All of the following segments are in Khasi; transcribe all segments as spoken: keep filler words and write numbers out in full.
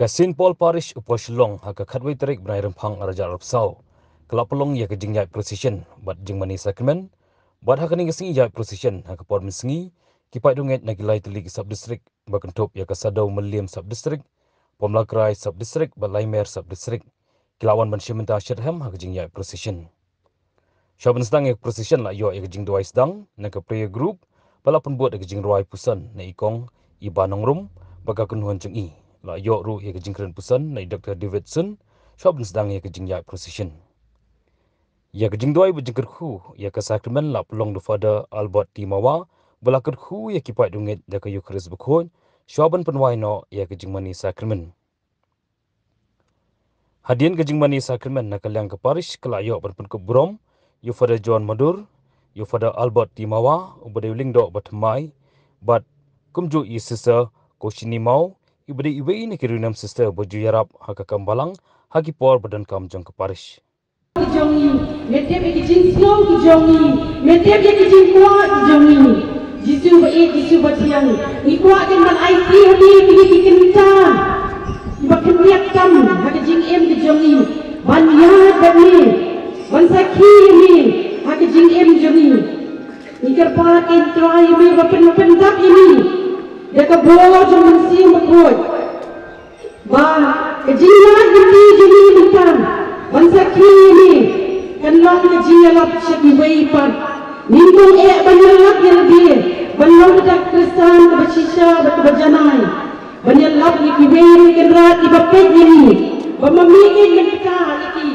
Ka Saint Paul Parish Upper Shillong ha ka khatwei tarik bnai Rymphang arhajar arphew saw ka la pynlong ïa ka jingïaid procession bad jingmane sakramen, bad ha kane ka sngi ïaid procession ha ka por mynsngi ki paidbah ngeit na ki lai tylli ki sub district ba kynthup ïa ka Saddew Mylliem sub district, Pomlakrai sub district bad Laimer sub district ki la wan ban shim bynta shitrhem ha ka jingïaid procession. Shuwa ban sdang ïa ka procession la ïoh ïa ka jingduwai sdang na ka prayer group ba la pynbud ïa ka jingrwai puson na i kong Iba Nongrum bad ka kynhun jong i. La ïoh ruh ïa ka jingkren puson na i Doctor David Sun shuwa ban sdang ïa ka jingïaid procession. Ïa ka jingduwai bad jingkyrkhu ïa ka sakramen la pynlong da u Father Albert Timawa ba la kyrkhu ïa ki paidbah ngeit da ka Eukharist bakhuid shuwa ban pynwai noh ïa ka jingmane sakramen. Hadien ka jingmane sakramen na ka liang ka parish ka la ïoh ban pynkup burom ïa u Father John Madur, ïa u Father Albert Timawa uba dei u lyngdoh ba thymmai, bad kumjuh ïa i Sister Koshini Maw iba dei iwei na ki riewniam sister ba ju ïarap ha ka kam balang ha ki por ba donkam jong ka parish. Ki jong ngi, me tip ïa ki jingsngew ki jong ngi, me tip ïa ki jingkwah ki jong ngi. Jisu ba ïeit, Jisu ba thiang, ngi kwah kin ban aiti ha me kine ki kynta kiba khyndiat tam ha ka jingim ki jong ngi, ban ïaid bad me, ban sakhi ïa me ha ka jingim jong ngi. Ngi kyrpad ïa Trai ïa me ba pyn, pyndap ïa me da ka bor jong u Mynsiem Bakhuid. Ba ka jingïaid lynti jong ngi mynta ban sakhi ïa me kan long ka jingïalap sha kiwei pat. Ngim ïoh eh ban ïalap ïa lade, ban long ka Khristan kaba shisha bad kaba janai, ban ïalap ïa kiwei ruh ki kynrad kiba peit ïa ngi, ba ma me ngin pynkha ïa ki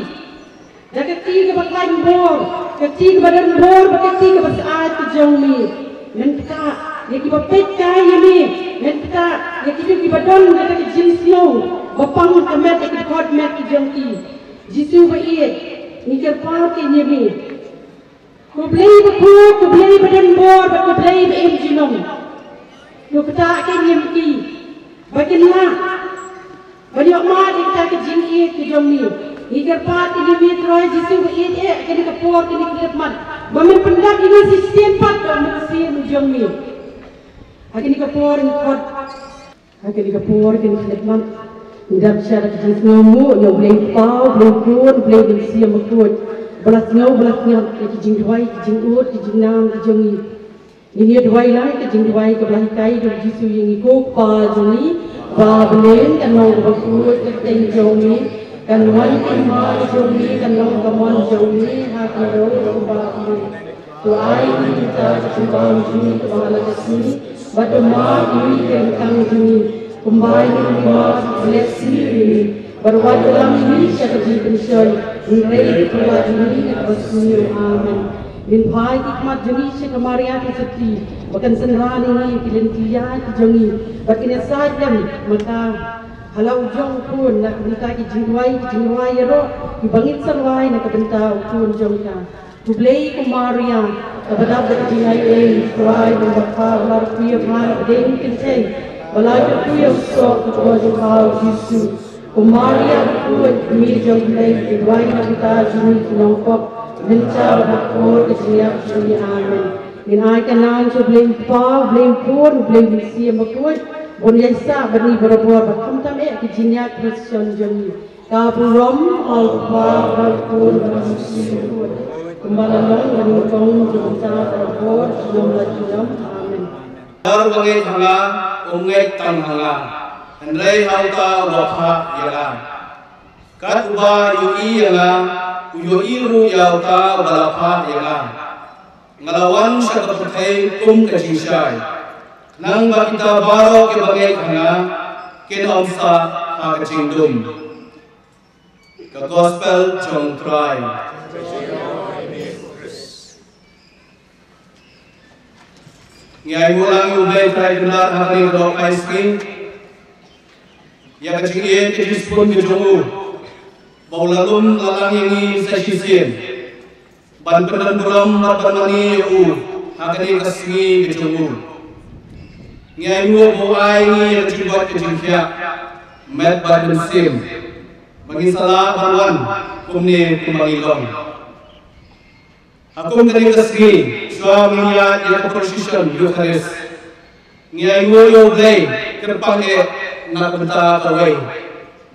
da ka kti kaba khlaiñ bor, ka kti kaba don bor bad ka kti kaba syaid ka jong me. Men ktah ïa kiba peit kai ïa me, men ktah ïa kito kiba don kata ka jingsngew ba pang ka met ïa ki dkhot met ki jong ki. Jisu ba ïeit, ngi kyrpad ïa me. Ko Blei bakhuid, ko Blei ba don bor bad ko Blei ba im junom, to ktah ïa ki ba kin lah ban ïoh mad ïa kata ka jingïeit ka jong me. Ngi kyrpad ïa me Trai Jisu ba ïeit, eh, kane ka por kine ki khyllipmat ba men pyndap ïa ngi shisien pat da u Mynsiem jong me. Ha kane ka por ngi khot, ha kane ka por kine ki khyllipmat ngi dap sha ka jingsngewnguh ïa u Blei Kpa, u Blei Khun, u Blei Mynsiem Bakhuid ba la sngew ba la sngap ïa ki jingduwai, ki jingud, ki jingnang ki jong ngi. Ngin ïa duwai lang ka jingduwai kaba la hikai da u Jisu ïa ngi. Ko Kpa jong ngi ba ha bneng, kan long kaba khuid ka kyrteng jong me, kan wan ka hima ka jong me, kan long ka mon jong me ha khyndew kumba ha bneng. To ai ïa ngi mynta ka jingbam jong ngi kaba ha la ka sngi, bad to map ïa ngi ki ryngkang jong ngi kumba ngi map ïa kiba leh sngi ïa ngi. Bad wat ïalam ïa ngi sha ka jingpynshoi, hynrei to pynlah ïa ngi na kaba sniew. Amen. Ngin phai ki khmat jong ngi sha ka Maria ka Sati ba kan synran ïa ngi ki lynti ïaid ki jong ngi, bad kin ïasaid lem ma ka ha la u jong u Khun na ka bynta ki jingduwai, ki jingrwai ïaroh kiba ngin sa rwai na ka bynta u Khun jong ka. Khublei ko Maria, kaba dap da ka jingaiei, Trai ba ha pha, ba la kyrkhu ïa pha na pdeng ki kynthei, ba la kyrkhu ïa u soh ka kpoh jong pha u Jisu. Ko Maria bakhuid, ka Kmie jong u Blei, to duwai na ka bynta jong ngi ki nongpop, mynta bad ha ka por ka jingïap jong ngi. Amen. Ngin ai ka kyrdan sha u Blei Kpa, u Blei Khun, u Blei Mynsiem Bakhuid, bun ïaisah bad ngi barabor, bad khamtam eh ka jingïaid procession jong ngi. Ka burom ha u Kpa, ha u Khun, ha u Mynsiem Bakhuid, kumba la long, ha u kong, jong u Trai, ha u por, junom la junom. Amen. Uta uba ngeit ha nga, um ngeit tang ha nga, hynrei ha uta uba phah ïa nga. Kat uba ïohi ïa nga, u ïohi ruh ïa uta uba la phah ïa nga. Nga la wan sha ka pyrthei kum ka jingshai, khnang ba kita baroh kiba ngeit ha nga kin ym sah ha ka jingdum. Ka Gospel jong u Trai. Ngi ainguh lang ïa u Blei Trai Kynrad ha kane ka dohnud ka sngi, ïa ka jingïeit ka jingshibun ka jong u, ba u la lum la lang ïa ngi sa shisien ban pyndon burom bad ban mane ïa u ha kane ka sngi ka jong u. Ngi ainguh ba u ai ngi ïa ka jingkoit ka jingkhiah, met bad mynsiem, ba ngin sa lah ban wan kumne kumba ngi long. Ha kum kane ka sngi, shuwa ba ngin ïaid ïa ka procession Eucharist, ngi ainguh ïa u Blei kyrpang eh na ka bynta kawei.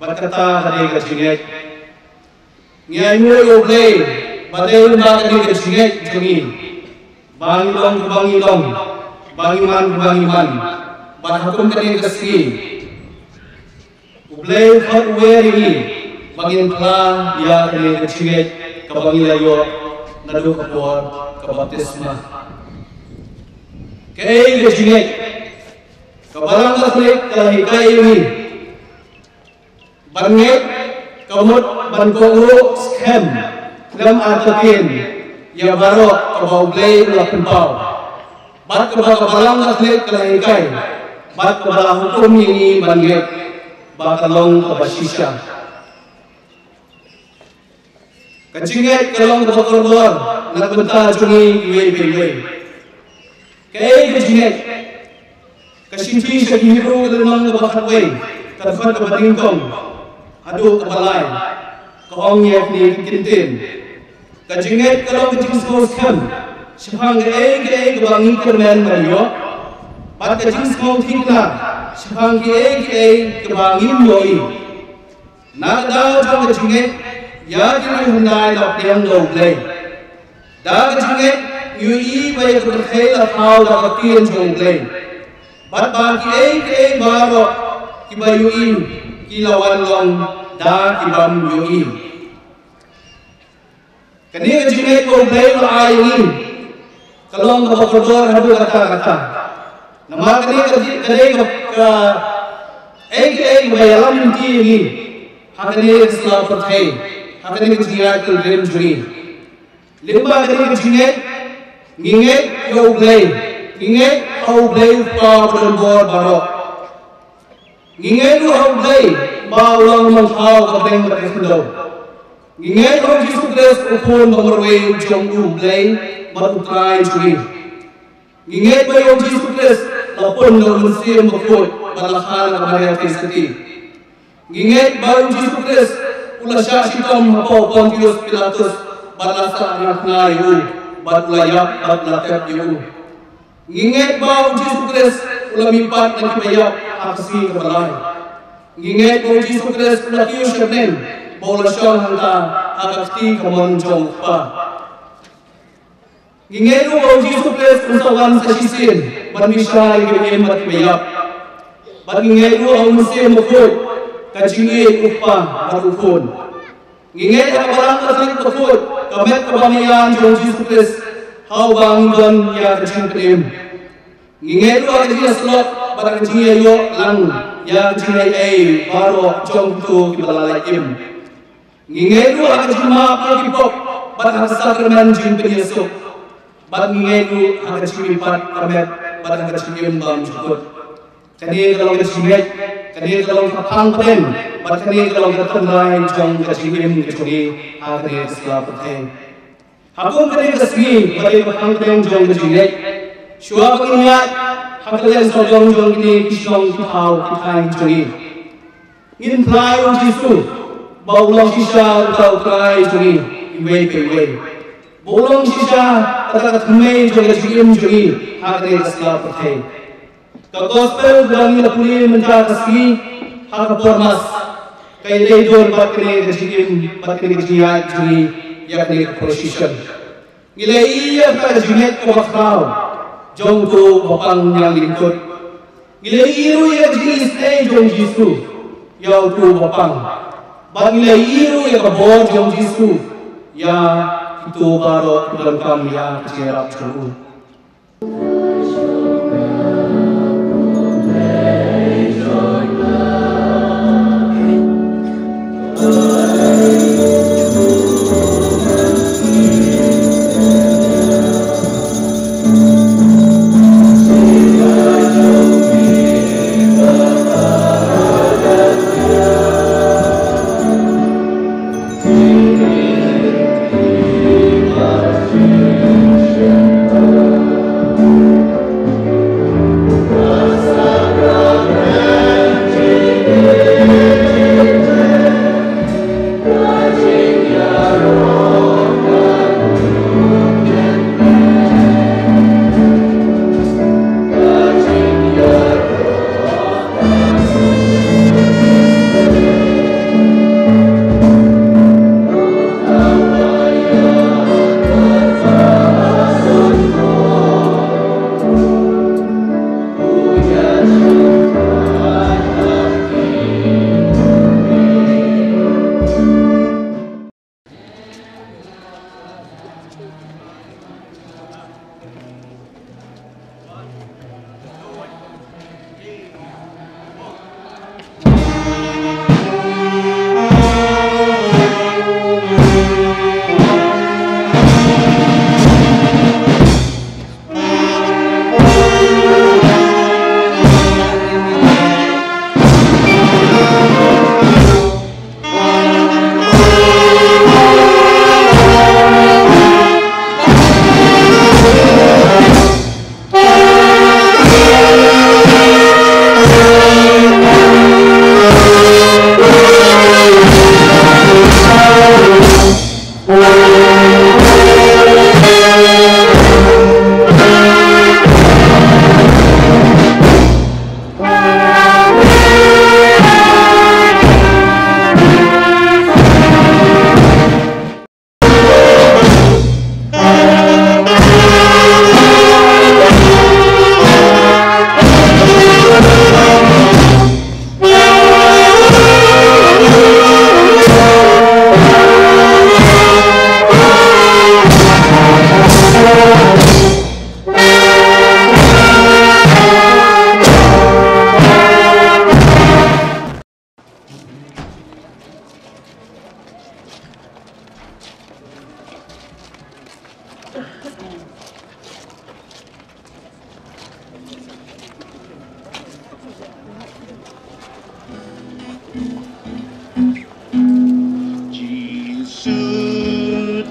Bad kata ka dei ka jingngeit. Ngi ainguh ïa U Blei ba dei lyngba kane ka jingngeit jong ngi ba ngi long kaba ngi long, ba ngi man kaba ngi man. Bad ha kum kane ka sngi U Blei u khot u wer ïa ngi ba ngin phla ïa kane ka jingngeit kaba ngi la ïoh naduh ka por ka baptisma. Kaei ka jingngeit? Ka Balang Katholik ka la hikai ïa ngi ban ngeit, ka mut ban kohnguh skhem khlem artatien ïa baroh kaba U Blei u la pynpaw, bad kaba ka Balang Katholik ka la hikai, bad kaba la hukum ïa ngi ban ngeit ba ka long kaba shisha. Ka jingngeit ka long kaba kordor na ka bynta jong ngi iwei pa iwei. Kaei ka jingngeit? Ka shithi sha ki Hebru ka lynnong kaba khatwei, ka dkhot kaba nyngkong haduh kaba lai, ka ong ïa kine ki kyntien: Ka jingngeit ka long ka jingsngewskhem shaphang kaei kaei kaba ngi kyrmen ban ïoh, bad ka jingsngewthikna shaphang kiei kiei kiba ngim ïohi. Na ka daw jong ka jingngeit, ïa ki riewhyndai la pdiang da U Blei. Da ka jingngeit ngi ïohi ba ïa ka pyrthei la thaw da ka ktien jong U Blei, bad ba kiei kiei baroh kiba ïohi ki la wan long da ki bym ïohi. Kane ka jingngeit ba U Blei u la ai ïa ngi ka long kaba kordor haduh katta katta. Namar kane ka dei, ka dei ka, ka, ei ka, ei kaba ïalam lynti ïa ngi ha kane ka sla pyrthei, ha kane ka jingïaid pilgrim jong ngi. Lyngba kane ka jingngeit ngi ngeit ïa U Blei, ngi ngeit ha U Blei U Kpa badonbor baroh. Ngi ngeit ruh ha U Blei ba u long u nongthaw ka bneng bad ka khyndew. Ngi ngeit ruh ha U Jisu Khrist, u Khun ba marwei jong U Blei bad U Trai jong ngi. Ngi ngeit ba ïa U Jisu Khrist la pun da U Mynsiem Bakhuid bad la kha na ka Maria Theisotti. Ngi ngeit ba ïa U Jisu Khrist u la shah shitom hapoh Pontius Pilatus bad la sahnarphna ïa u, bad u la ïap bad la tep ïa u. Ngi ngeit ba U Jisu Khrist u la mihpat na kiba ïap ha ka sngi kaba lai. Ngi ngeit ba U Jisu Khrist u la kiew sha bneng bad u la shong hangta ha ka kti kamon jong U Kpa. Ngi ngeit ruh ba U Jisu Khrist un sa wan sa shisien ban bishar ïa kiba im bad kiba ïap. Bad ngi ngeit ruh ha U Mynsiem Bakhuid, ka jingïeit U Kpa bad U Khun. Ngi ngeit ha ka Balang Katholik bakhuid, ka met kaba maïan jong U Jisu Khrist, ha uba ngi don ïa ka jingpynim. Ngi ngeit ruh ha ka jingïasyllok bad ka jingïaïoh lang ïa ka jingaiei baroh jong kito kiba la lait im. Ngi ngeit ruh ha ka jingmap ïa ki pop bad ha ka sakramen jingpynïasuk. Bad ngi ngeit ruh ha ka jingmihpat ka met bad ha ka jingim bymjukut. Kane ka long ka jingngeit, kane ka long ka phang pdeng, bad kane ka long ka tynrai jong ka jingim ka jong ngi ha kane ka sla pyrthei. Ha kum kane ka sngi, kane ka phang pdeng jong ka jingngeit, shuwa ba ngin ïaid ha ka liang sawdong jong kine ki shnong ki thaw ki thaiñ jong ngi, ngin phla ïa U Jisu ba u long shisha uta U Trai jong ngi iwei pa iwei, ba u long shisha kata ka thymmei jong ka jingim jong ngi ha kane ka sla pyrthei. Ka gospel ba ngi la pule mynta ka sngi ha ka por Mass ka ïadei dur bad kane ka jingim, bad kane ka jingïaid jong ngi ïa kane ka procession. Ngi la ïohi ïa ka jingngeit kaba khraw jong uto uba pang ñianglyngkut. Ngi la ïohi ruh ïa ka jingisynei jong U Jisu ïa uto uba pang. Bad ngi la ïohi ruh ïa ka bor jong U Jisu ïa kito baroh kiba donkam ïa ka jingïarap jong u.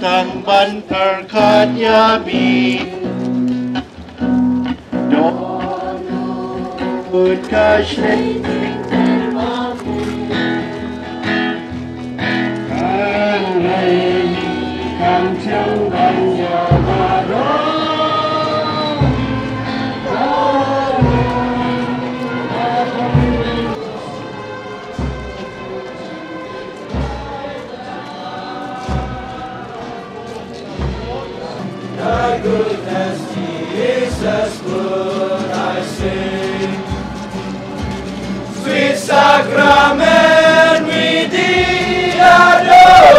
Ang ban pyrkhat ïa me. Don ut ka shlei. Kan rei kan thiang ban ïa baroh. The goodness, Jesus, good I sing. Sweet sacrament, we thee adore.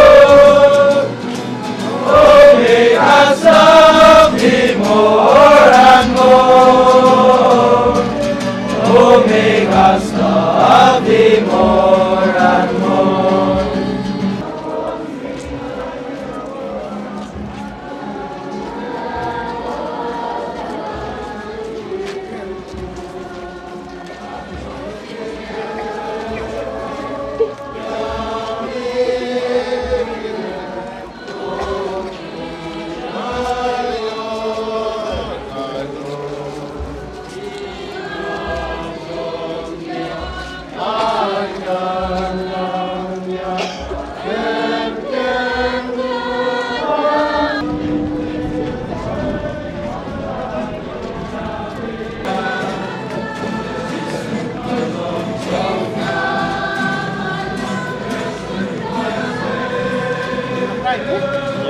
Oh, make us love thee more and more. Oh, make us love thee more and more.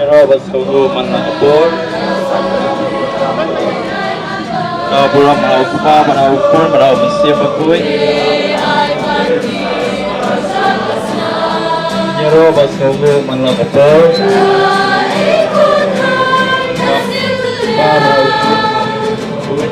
Ïaroh bad sngewthuh man la ka por. Ka burom ha u Kpa bad ha u Khun bad ha u Mynsiem Bakhuid. Ïaroh bad sngewthuh man la ka por. Ka Kpa bad ha u Khun bad ha u Mynsiem Bakhuid.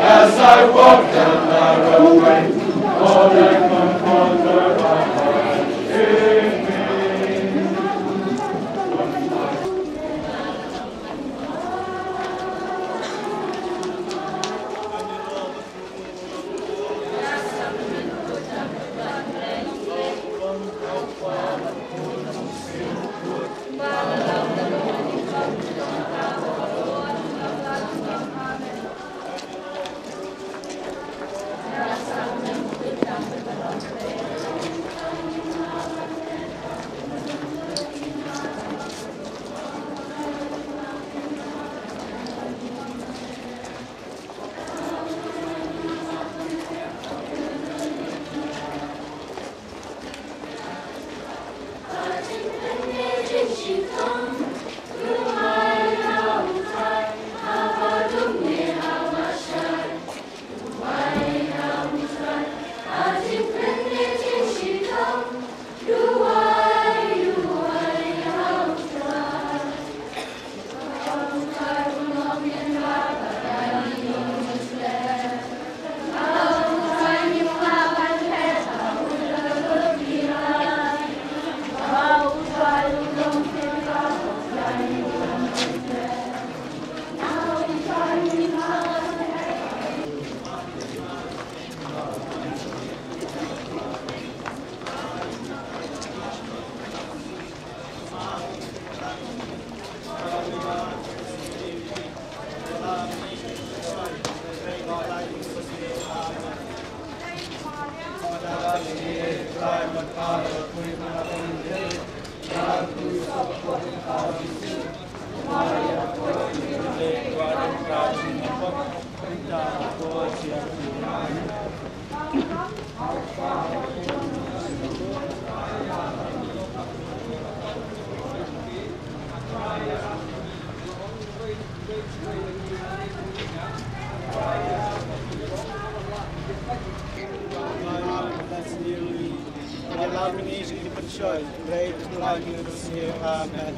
As I walk down the narrow way, all that comfort the right way. Amen.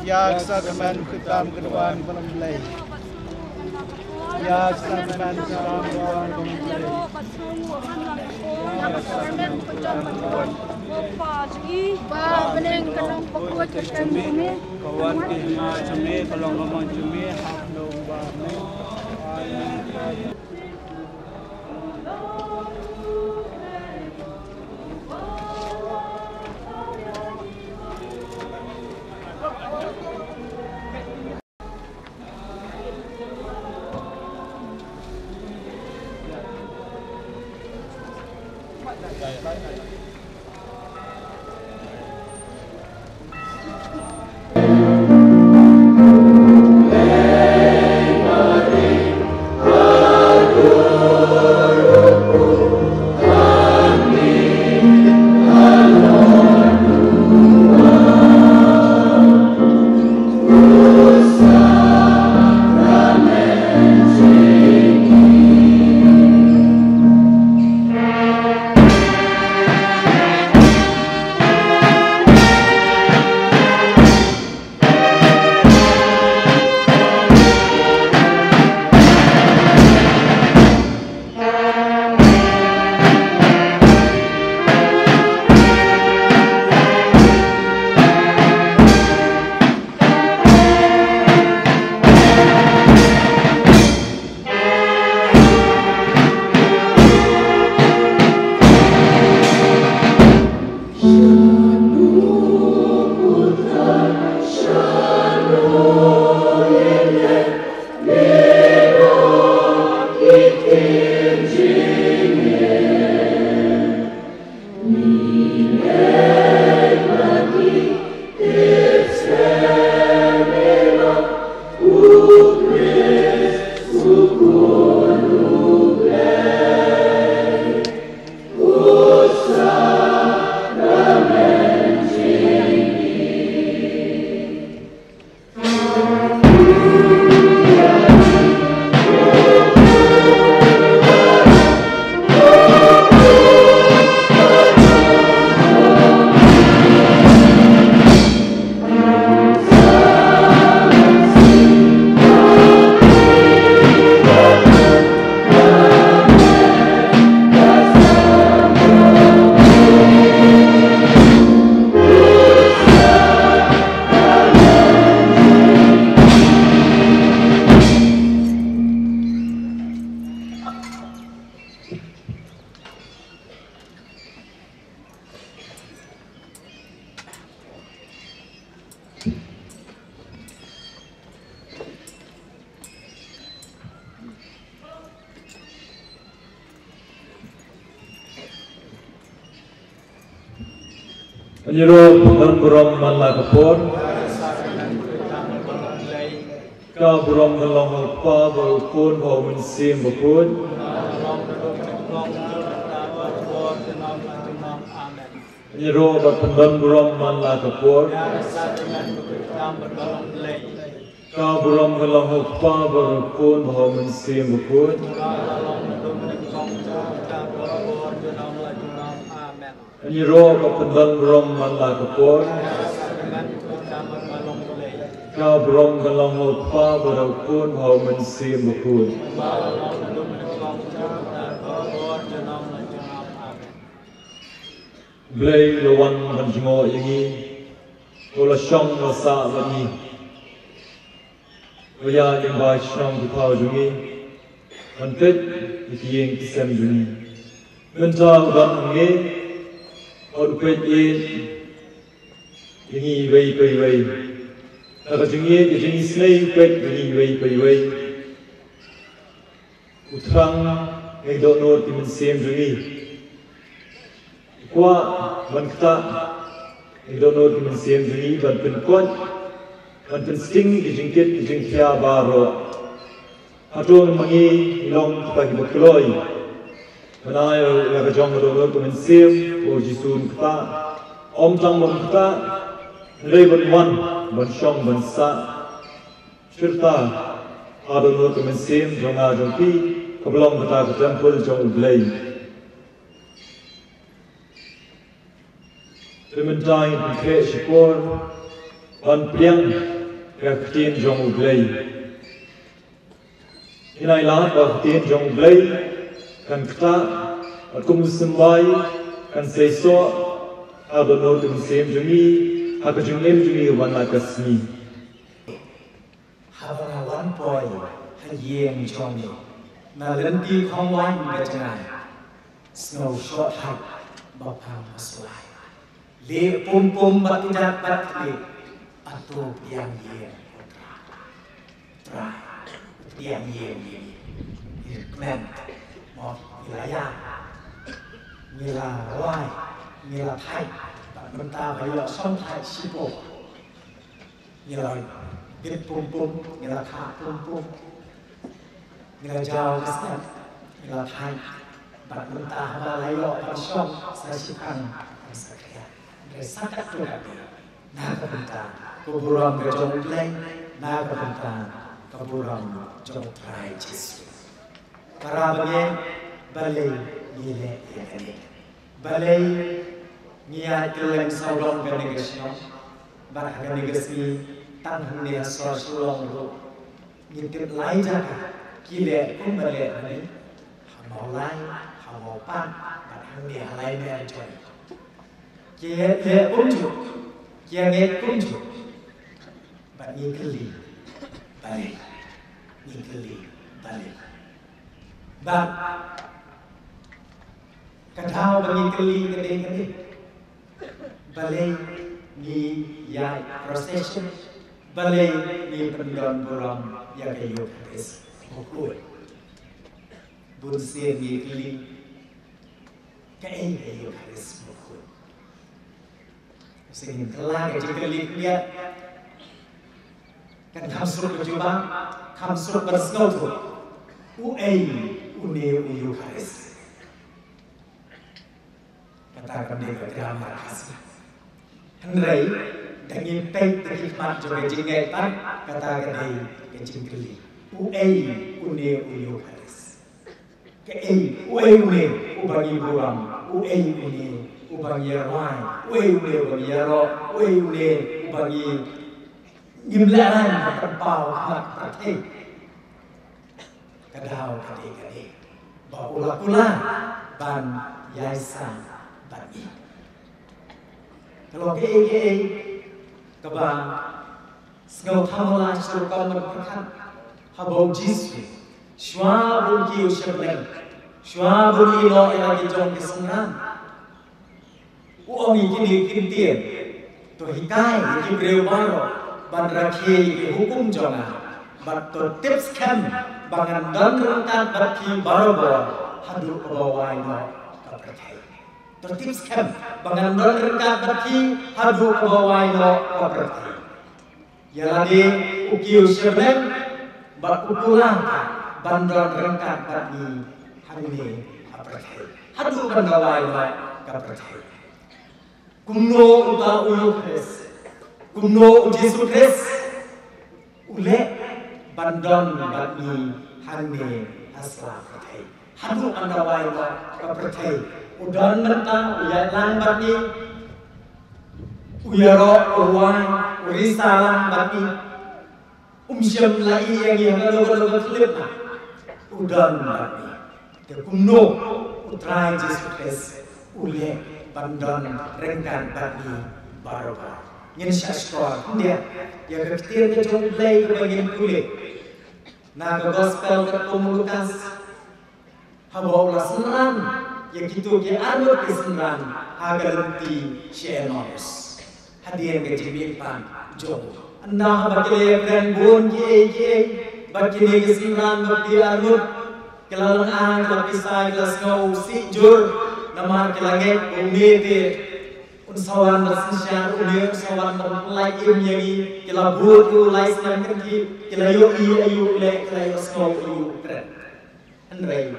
Ïa ka sakramen khuid bam ka duwan ba long Blei. Ïa ka sakramen khuid bam ka duwan ba long Blei. Ïa ka sakramen khuid bam ka duwan ba long Blei. Ba bneng ka long ba khuid ka duwan. Ka wan ki ma jong me, ka long ka mon jong me, hap long ba bneng. Ngi ïaroh ban don burom man la ka por. Ka burom ka long ha u Kpa bad u Khun bad u Mynsiem Bakhuid. Ngi ïaroh ban don burom man la ka por. Ka burom ka long ha u Kpa bad u Khun bad u Mynsiem Bakhuid. Ngi ïaroh ban don burom man la ka por. Ka burom ka long ha u Kpa bad u Khun bad u Mynsiem Bakhuid. Blei u la wan ban jngoh ïa ngi, u la shong la sah bad ngi. U ïaid lyngba ki shnong ki thaw jong ngi, ban peit ïa ki ïing ki sem jong ngi. Mynta u don hangne, u peit ïa ngi iwei pa iwei. Ha ka jingïeit ka jingisynei u peit ïa ngi iwei pa iwei. U thrang ïa ki dohnud ki mynsiem jong ngi. U kwah ban ktah ïa ki dohnud ki mynsiem jong ngi, ban pynkoit, ban pynsting ki jingkit ki jingkhia baroh. Hato ma ngi ngi long kita kiba kloi ban ai ïa ka jong ka dohnud ka mynsiem ba u Jisu un ktah? Ym tang ban ktah, hynrei ban wan ban shong ban sah. Shirta, ka dohnud ka mynsiem jong nga jong phi, kaba long kata ka templ jong U Blei. Te mynta ngin pynkhreh shipor ban pdiang ïa ka ktien jong U Blei. Ngin ai lad ba ka ktien jong U Blei kan ktah, bad kum u symbai kan seisoh ha ka dohnud ka mynsiem jong ngi, ha ka jingim jong ngi ban la ka sngi. Haba nga wan poi ha ïing jong me na lynti khongwaiñ ka jngai, sngew shoh thait ba phang ba sulai. Leh pum pum bad kjat bad kjat, ato pdiang ïing. Trai, pdiang ïing ïa ngi. Ngi kmen, mo, ngi la ïa, ngi la rwai, ngi la thait, bad mynta ba ïoh shong thait shipor. Ngi la bit pum pum, ngi la khah pum pum. Ngi la jaw ka step, ngi la thait. Bad mynta haba la ïoh ban shong sa shipang, sa khia. Ngi sa katto katne. Na ka bynta ka burom ka jong U Blei, na ka bynta ka burom jong U Trai Jisu. Para bangeit, balei ngi leh ïa kane? Balei ngi ïaid kylleng sawdong kane ka shnong bad ha kane ka sngi, tang hangne ha sor Shillong ruh ngi tip lai jaka ki leh kumba leh hangne, ha Mawlai, ha Mawpat bad hangne ha Laimer Joint. Ki leh kumjuh, ki ngeit kumjuh. Bad ngi kylli balei, ngi kylli balei. Bad ka daw ba ngi kylli ka dei kane, balei ngi ïaid procession, balei ngi pyndon burom ïa ka Eucharist bakhuid. Bun sien ngi kylli kaei ka Eucharist bakhuid. Sngewbha ka jingkylli khyndiat kan kham suk ka jubab, kham suk ban sngewthuh uei une u Eucharist. Kata kam dei ka grammar Khasi. Hynrei da ngin peit da ki khmat jong ka jingngeit pat, kata ka dei ka jingkylli, uei une u Eucharist. Kaei, uei une uba ngi burom, uei une uba ngi rwai, uei une uba ngi ïaroh, uei une uba ngi, ngim lehrain ban pynpaw ha ka pyrthei. Ka daw ka dei kane, ba u la kular ban ïaisah bad ngi. Ka long kaei kaei kaba sngewthuh la shu rukom ban pyrkhat haba u Jisu, shuwa ba un kiew sha bneng, shuwa ba un ïehnoh ïa la ki jong ki synran, u ong ïa kine ki ktien: To hikai ïa ki briew baroh ban rakhe ïa ki hukum jong nga, bad to tip skhem ba ngan don ryngkat bad phi barabor haduh kaba wai noh ka pyrthei. Ka tip skhem ba ngan don ryngkat bad phi haduh kaba wai noh ka pyrthei. Ïa lade u kiew sha bneng bad u kular ban don ryngkat bad ngi hangne ha pyrthei haduh ban da wai noh ka pyrthei. Kumno uta u Ïew Khrist, kumno u Jisu Khrist u leh ban don bad ngi hangne ha sla pyrthei haduh ban da wai noh ka pyrthei. U don mynta, u ïalang bad ngi, u ïaroh, u wai, u risa lang bad ngi. Um shym la ïeh ïa ngi ha kano kano ka khyllipmat. U don bad ngi. Te kumno u Trai Jisu Khrist u leh ban don ryngkat bad ngi baroh. Ngin sa sdang khyndiat ïa ka ktien ka jong U Blei kaba ngin pule na ka Gospel katkum u Lukas. Haba u la synran ïa kito ki arngut ki synran ha ka lynti sha Emmaus, hadien ka jingmihpat jong u. Ynda haba ki la ïakren bun kiei kiei bad kine ki synran bad ki arngut, ki la lynga, ki la pisa, ki la sngew sih jur. Namar ki la ngeit ba une te un sa wan ban synshar, une un sa wan ban pyllait im ïa ngi. Ki la bud ïa u lai snem kynthih, ki la ïohi ïa u leh, ki la ïohsngew ïa u kren. Hynrei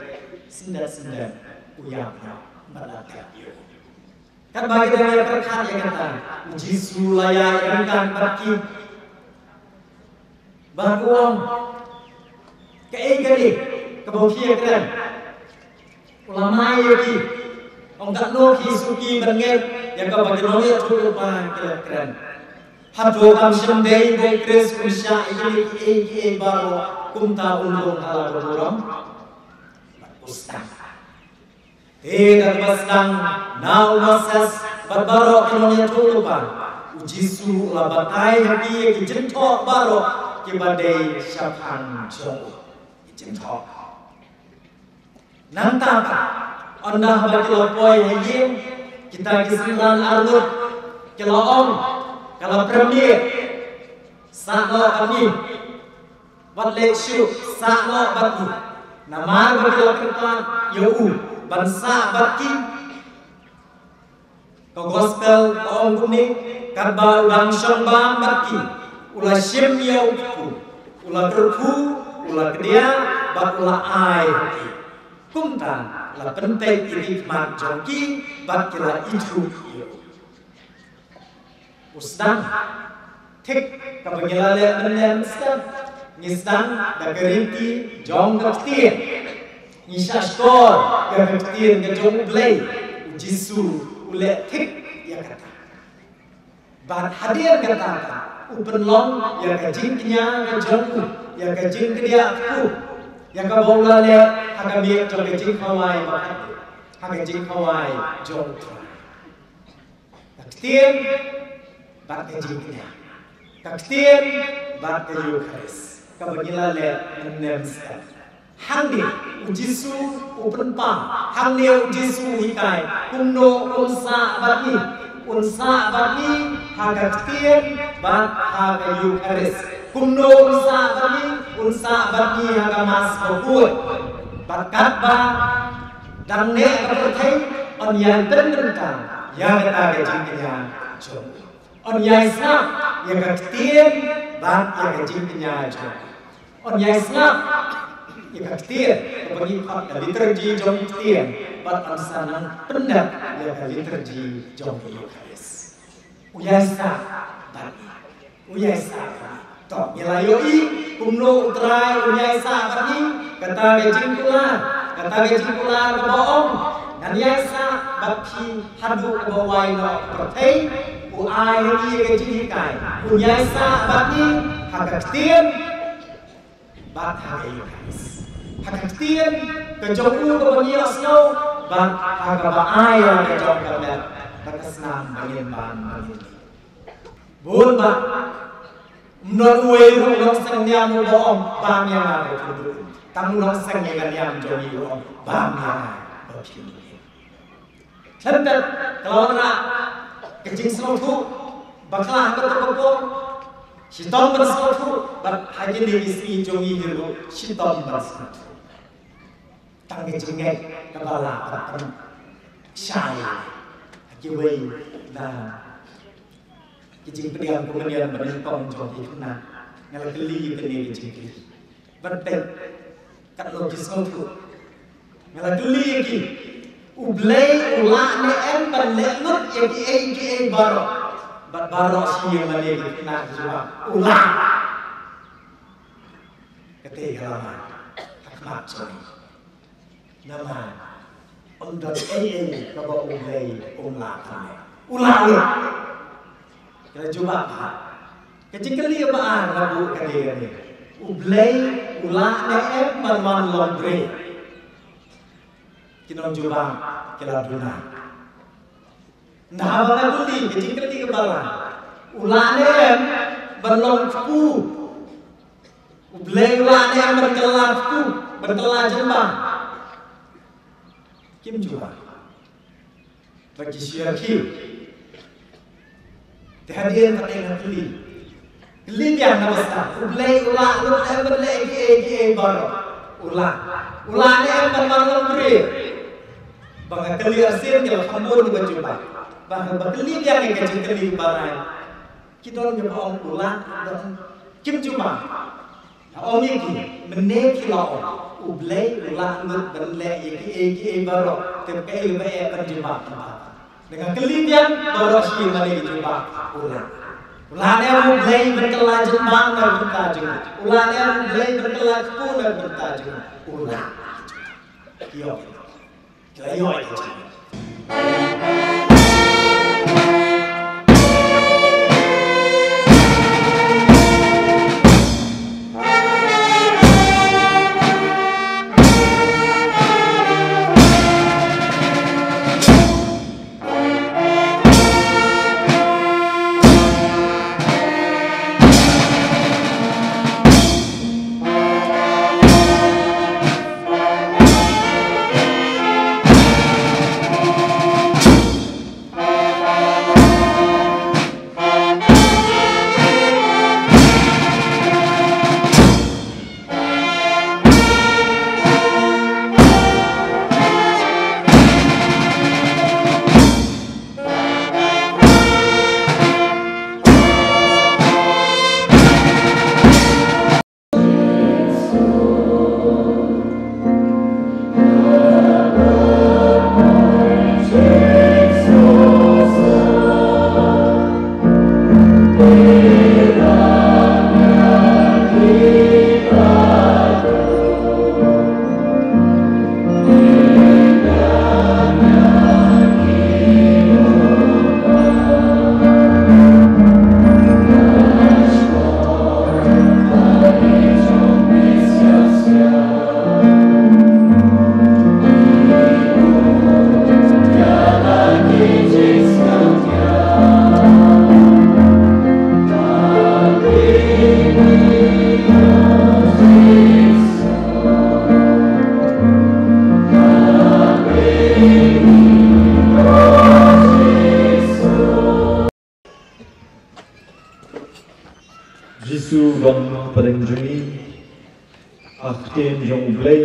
syndet syndet u ïap noh bad la tep ïa u. Katba ki dang ïa pyrkhat ïa kata, u Jisu la ïaid ryngkat bad ki bad u ong, kaei kane kaba phi ïa kren? U la mai ïa ki, ong, katno phi sngewthuh ban ngeit ïa kaba ki nongïathuhlypa ki la kren? Hato kam shym dei ba u Khrist un shah ïa kine kiei kiei baroh? Kumta un rung ha la ka burom? Bad u sdang. Te da kaba sdang na u Moses bad baroh ki nongïathuhlypa, u Jisu u la batai ha ki ïa ki jingthoh baroh kiba dei shaphang jong u. Ki jingthoh. Nangta pat, ynda haba ki la poi ha ïing, kita ki synran arngut ki la ong, ka la pyrshah, sah noh bad ngi. Wat leh shuh, sah noh bad ngi. Namar ba ki la kyrpad ïa u ban sah bad ki. Ka Gospel ka ong kumne, katba u dang shong bam bad ki, u la shim ïa u kpu, u la kyrkhu, u la kdiah bad u la ai ha ki. Kumta la pynpeit ïa ki khmat jong ki bad ki la ithuh ïa u. U sdang. Thik kaba ngi la leh mynne mynstep, ngi sdang da ka riti jong ka ktien. Ngi shahshkor ïa ka ktien ka jong U Blei. U Jisu u leh thik ïa kata. Bad hadien kata u pynlong ïa ka jingkñia ka jong u, ïa ka jingkdiah kpu, ïa kaba u la leh ha ka miet jong ka jingkhawai ba, ha ka jingkhawai jong u Trai. Ka ktien bad ka jingkñia. Ka ktien bad ka Eukharist. Kaba ngi la leh mynne mynstep. Hangne u Jisu u pynpaw. Hangne u Jisu u hikai kumno un sah bad ngi. Un sah bad ngi ha ka ktien bad ha ka Eukharist. Kumno un sah bad ngi? Un sah bad ngi ha ka Mass bakhuid. Bad katba dang neh ka pyrthei, un ïai pynbynta ïa kata ka jingkñia jong u. Un ïai sngap ïa ka ktien bad ïa ka jingkñia jong u. Un ïai sngap ïa ka ktien, kaba ngi khot ka liturgy jong ktien, bad un sa nang pyndep ïa ka liturgy jong ka Eukharist. U ïai sah bad ngi. U ïai sah bad ngi. To, ngi la ïohi kumno u Trai u ïai sah bad ngi. Kata ka jingkular, kata ka jingkular kaba ong, ngan ïai sah bad phi haduh kaba wai noh ka pyrthei. U ai ha ngi ka jinghikai, u ïai sah bad ngi ha ka ktien bad ha ka Eukharist. Ha ka ktien ka jong u kaba ngi ïohsngew, bad ha kaba ai ïa ka jong ka met, bad ka snam ba ngin bam ba ngin lih. Bun ba, ym don uwei ruh u nongseng niam uba ong, bam ïa nga ba phin duh im. Tang u nongseng ïa ka niam jong ngi u ong, bam ïa nga ba phin duh im. Khlem pep ka la wanrah ka jingsngewthuh bakla ha kato ka por. Shitom ban sngewthuh, bad ha kine ki sngi jong ngi hi ruh shitom ban sngewthuh. Tang ka jingngeit kaba lah ban pynshai. Kiwei na ki jingpdiang kumne ban nyngkong jong ki khynnah. Nga la kylli ïa kane ka jingkylli. Ban peit katno ki sngewthuh. Nga la kylli ïa ki. U Blei u lah ne em ban leh lut ïa kiei kiei baroh? Bad baroh shi ïa mane ki khynnah ki jubab u lah. Kata ka la ha khmat jong ngi. Namar ym don ei ei kaba U Blei um lah ban leh. U lah lut. Ka la jubab ha ka jingkylli ba ar nga buh ka dei kane. U Blei u lah ne em ban wan long briew? Ki nongjubab ki la duna. Nda haba nga kylli ka jingkylli kaba lai, u lah ne em ban long kpu? U Blei u lah ne em ban kylla kpu, ban kylla jingbam? Kim jubab. Ba ki shu ïa ki. Te hadien pat nga kylli. Kylli biang na basta. U Blei u lah lut ne em ban leh kiei kiei baroh? U lah. U lah ne em ban wan long briew? Ba nga kylli arsien ki la kham bun kiba jubab. Ba nga ba kylli biang ïa ka jingkylli ba lai, ki don kiba ong u lah, don kim jubab. Nga ong ïa ki, mynne ki la ong U Blei u lah lut ban leh ïa kiei kiei baroh, te kaei ba eh ban jubab? Nga kylli biang, baroh shi mane ki jubab u lah. U lah ne em U Blei ban kylla jingbam na ka bynta jong ngi? U lah ne em U Blei ban kylla kpu na ka bynta jong ngi? U lah. Ki ïoh. Ki la ïoh ïa ka jingkylli. Jisu u don hapdeng jong ngi, ha ka ktien jong U Blei,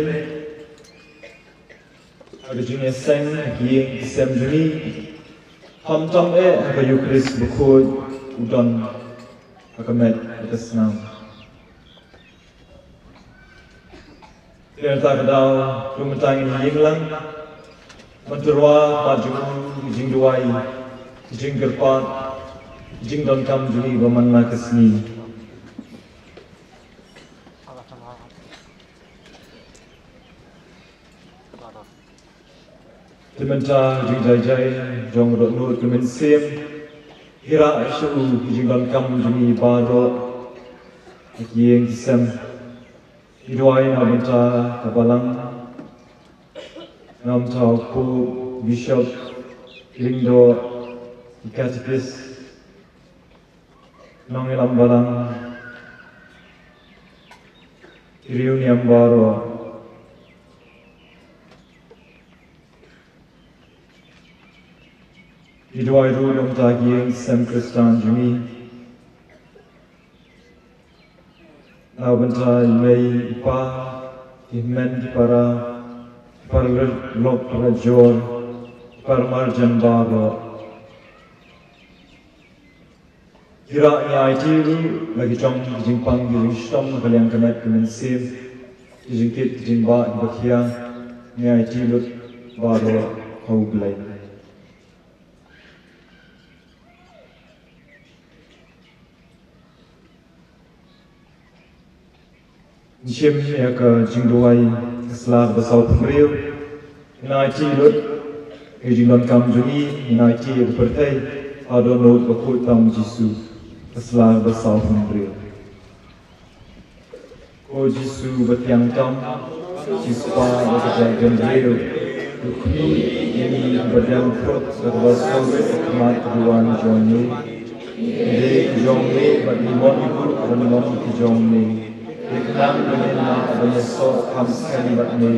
ha ka jingïaseng ha ki ïing ki sem jong ngi, khamtam eh ha ka Eukharist bakhuid, u don ha ka met bad ka snam. Te mynta ka daw, to mynta ngin ïeng lang ban tyrwa pat jong u ki jingduwai, ki jingkyrpad, ki jingdonkam jong ngi ba man la ka sngi. Te mynta jingjaijai jong u dohnud ka mynsiem, hi rah sha u ki jingdonkam jong ngi baroh ha ki ïing ki sem. Ngi duwai na bynta ka balang, na bynta u Pope, Bishop, lyngdoh, ki katekis, nongïalam balang, ki riewniam baroh. Ngi duwai ruh na bynta ki ïing sem Khristan jong ngi, na bynta i mei i pa, ki hynmen ki para, ki paralok parajor, ki paramarjan baroh. Ki rah ngi aiti ruh la ki jong ki jingpang ki jingshitom ha ka liang ka met ka mynsiem, ki jingkit ki jingbah kiba khia, ngi aiti lut baroh ha U Blei. Ngi shim ïa ka jingduwai ka sla ba sawphew hynriew. Ngin aiti lut ïa ka jingdonkam jong ngi, ngin aiti ïa ka pyrthei ha ka dohnud bakhuid tam U Jisu, ka sla ba sawphew hynriew. Ko Jisu ba thiang tam, Jisu ba ka jaitbynriew, to khmih ïa ngi ba dang khruk da kaba sngewrit ha khmat ka duwan jong ngi. Ngi dei ki jong me bad ngi mon ruh ban long ki jong me. Te khnang ba ngin lah ban ïasoh kham skhem bad me.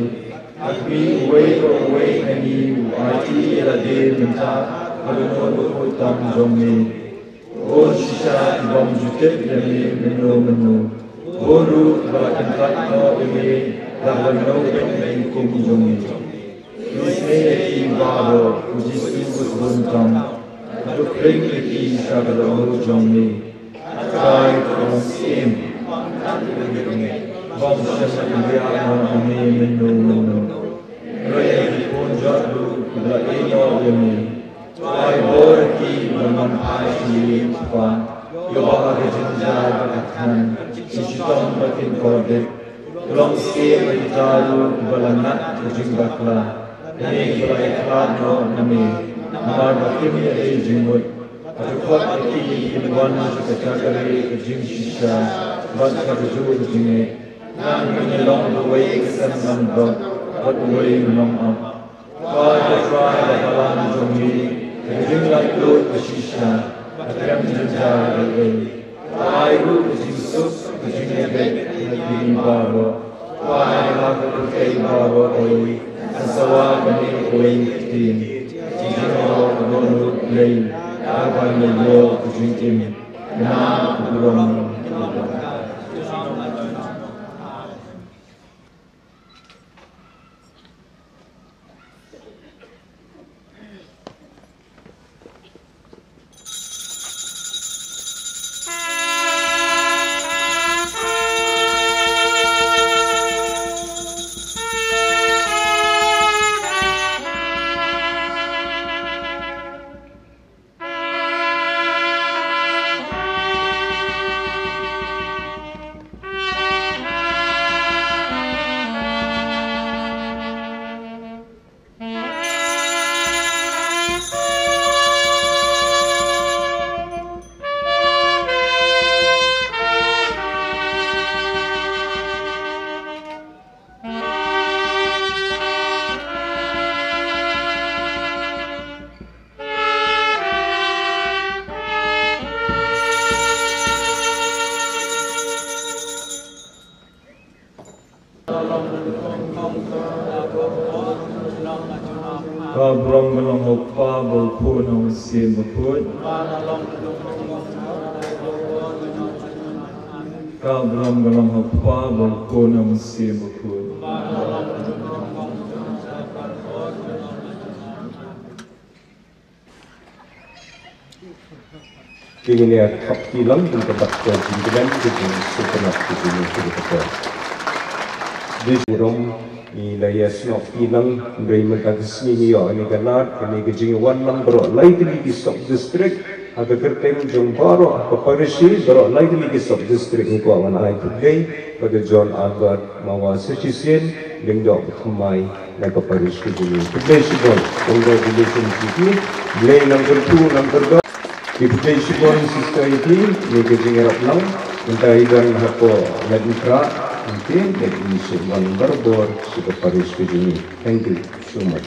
Khmih uwei pa uwei na ngi u aiti ïa lade mynta ha ka dohnud bakhuid tam jong me. Bun shisha ki bym ju tip ïa me mynno mynno. Bun ruh kiba la kyntait noh ïa me da kaba nongpeit na ki kum jong me. Isynei ïa ki baroh, ko Jisu ba sbun tam. Bad to khring ïa ki sha ka dohnud jong me. Trai, to long syiem. Bym shym la kynriah noh ïa me mynno mynno. Hynrei ïa ki khun jot ruh kiba la ïehnoh ïa me. To ai bor ïa ki ban wan phai sha me, Kpa. Ïoh ba ha ka jynjar bad ka thngan, ki shitom bad kin kordit. To long syiem ïa kita ruh kiba la ngat ka jingbakla, lane kiba la ïakhlad noh na me, namar ba kim ïadei jingmut. Bad to khot ïa ki kin wan sha ka jaka rieh ka jingshisha bad ka kajuh ka jingngeit. Ngan ïa long uwei u sem langbrot bad uwei u nongap. Ko Trai ba balang jong ngi, ka jinglaitluid ka shisha, ka trem jynjar ei ei. Ai ruh ka jingsuk, ka jingïabeit ïa kine baroh. Ai ha ka pyrthei baroh ei, kan sa wad ïa kane kawei ka ktien. Ka jingïaroh ka dohnud Blei, kaba ïa ïoh ka jingim. Ïa ka burom. Ka burom ka long ha u Kpa bad u Khun bad u Mynsiem Bakhuid. Ka burom ka long ha u Kpa bad u Khun bad u Mynsiem Bakhuid. Te ngin ïa thap kti lang, bad ka dei ka jingkmen ka jingsngewtynnat ka jong ngi ka dei kata. Dei burom ngi la ïa snoh kti lang, hynrei mynta ka sngi ngi ïoh kane ka lad, kane ka jingwan lang baroh lai tylli ki sub district, ha ka kyrteng jong baroh ha ka parish, baroh lai tylli ki sub district ngi kwah ban ai khublei, Father John Albert Mawar Session, Lyngdoh Thymmai, na ka parish ka jong ngi. Khublei shibun, congratulations ïa phi. Blei nang kyrkhu nang kyrdoh. Khublei shibun sister ïa phi, ïa ka jingïarap lang. Mynta i don hapoh Laitumkhrah, ïa phi, ïa phi shibun barabor, sha ka parish ka jong ngi. Thank you so much.